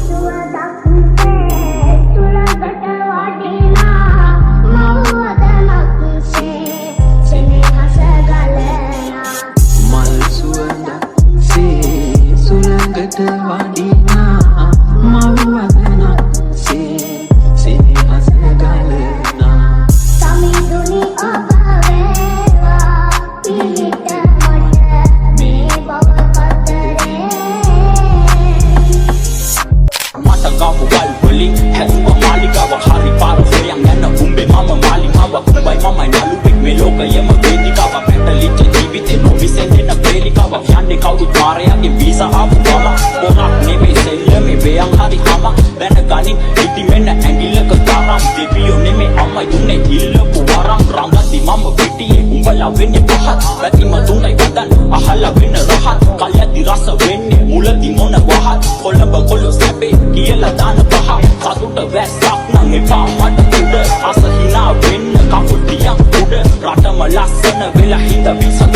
සුවඳක් සේ සුළඟට වඩිනා මව්වදනක් සේ සෙනෙහස ගලනා. මල් සුවඳක් සේ සුළඟට වඩිනා මව්වදනක් සේ සෙනෙහස ගලනා. සමිඳුනි, ඔබ වේවා පිහිට මට මේ භව කතරේ. මට ගාපු වල් වලින් හැදුවා මාලිගාවක්. හරි පාර හොයන් යන උඹේ මම මාලිමාවක්. උඹයි මමයි නළුවෙක්, මේ ලෝකයම වේදිකාවක්. පැටලිච්ච ජීවිතේ නොවිසඳෙන ප්‍රේලිකාවක්. යන්නේ කවුරුත් මාරයාගේ වීසා ආපු ගම. පොරක් නෙමෙයි සෙල්ලමේ වේයන් හරි හම දැනගනින්. ඉතින් මෙන්න ඇඟිල්ලක තරම් දෙවියෝ නෙමෙයි අම්මයි දුන්නේ ඉල්ලපු වරම්. රඟද්දි මම පිටියේ, උඹලා වෙන්නේ පහත්. පැතිම තුනයි වදන් අහලා වෙන්න රහත්. කල්යද්දි රස වෙන්නේ මුලදි මොන වහත්. කොළඹ කොළො සැපේ කියලා දාන පහ. සතුට වැස්සක් නම් එපා මට උඩ. අස හිනා වෙන්න කකුල් තියන් උඩ. රටම ලස්සන වෙලා හින්දා වීසා.